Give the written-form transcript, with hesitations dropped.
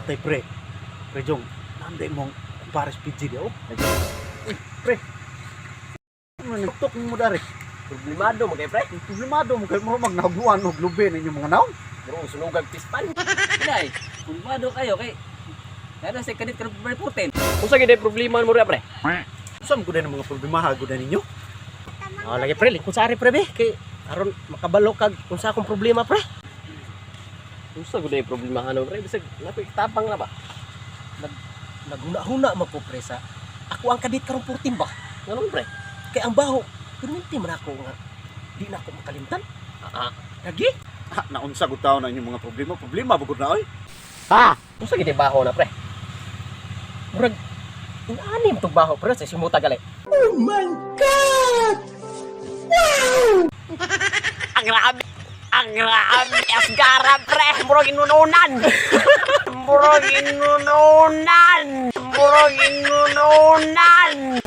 Tay pre. Pre Jong, nanday mong kumpares PG di oh. Uy, pre. Ano nagtok mo dari? Problemado mo kay pre. Problemado mo kay mo magnahugluan og lubi ninyo mga naong. Bro, sunugag pispan. Inay, problemado kayo kay Nana sa kanit karon pre 14. Unsa gid problema mo re pre? Saan ko din ang mga problema hago na ninyo? Oh, lagi pre, lingkod sa ari pre be kay aron makabalo kag unsa akong problema pre. Unsa gud ay problema hanon pre? Bisag nakoy tapang na ba? Naghuna-huna man ko pre sa ako ang kadit karong 14 ba? Ngano pre? Kay ang baho, perminti man ako nga di na ako makalimtan. Ah, Lagi. Ha, naunsa gud taon na inyong mga problema. Problema bugod na oy. Unsa gid ay baho na pre? Murag inanim tong baho pre sa simuta gali. Ang grabe. Ang grabe. Asgara pre. Murag inununan. Murag inununan. Murag inununan.